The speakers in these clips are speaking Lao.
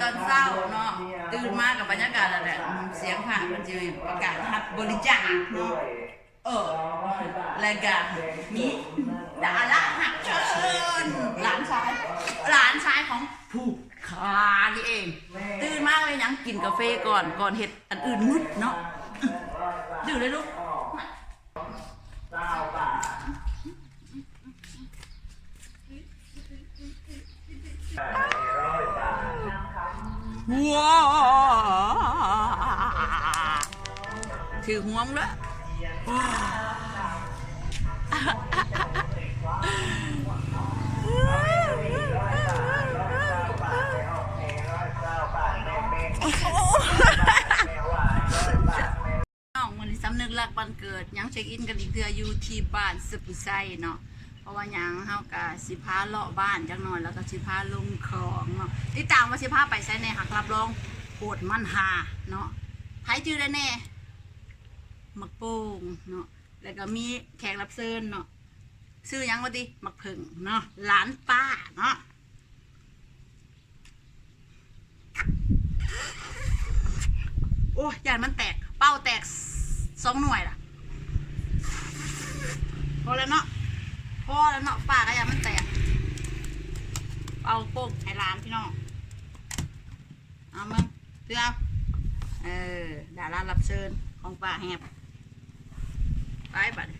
ຕອນເຊົ້າເນາະ ຕື່ນມາກັບບັນຍາກາດນັ້ນແຫຼະ ສຽງພະເພິ່ນຊິປະກາດຮັບບໍລິຈາກເນາະ ເອີ ແລະກະມີດາລາຮັບເຊີນ ຫຼານຊາຍ ຫຼານຊາຍຂອງຜູ້ຂ້ານີ້ເອງ ຕື່ນມາເຮັດຫຍັງ? ກິນກາເຟກ່ອນ ກ່ອນເຮັດອັນອື່ນໝົດເນາະ ດື່ມເລີຍລູກ. ວ້າ ຖືກຫວງເລີຍ. ນ້ອງ ມື້ນີ້ສຳນຶກລັກວັນເກີດ ຍັງເຊັກອິນກັນອີກເທື່ອຢູ່ທີ່ບ້ານສະປູໄຊເນາະ ເພາະວ່າຫຍັງ ເຮົາກະຊິພາເລາະບ້ານຈັກໜ່ອຍ ແລ້ວກະຊິພາລົງຂອງເນາະ ຕິດຕາມວ່າຊິພາໄປໃສແດ່ ຮັກຮັບຮອງໂຄດມັນຫາເນາະ ໃຜຈື່ໄດ້ແດ່ ໝາກໂປ່ງເນາະ ແລ້ວກະມີແຂກຮັບເຊີນເນາະ ຊື່ຫຍັງວ່າຕິ ໝາກເຜິ້ງເນາະ ຫຼານປ້າເນາະ. ໂອ້ຍ ຢ້ານມັນແຕກ ເປົ້າແຕກສອງໜ່ວຍລະ ພໍແລ້ວເນາະ ພໍແລ້ວເນາະ ປ້າກະຢ້ານມັນແຕກ ເປົ່າໂປ່ງໃຫ້ຫຼານພີ່ນ້ອງ ເອົາເບິ່ງ ເທື່ອ ເອີ ດາລາຮັບເຊີນຂອງປ້າແຮບ ໄປບັດນີ້.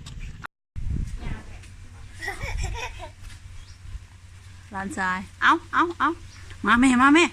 ຫຼານຊາຍ ເອົາ ເອົາ ເອົາ ມາແມ່ ມາແມ່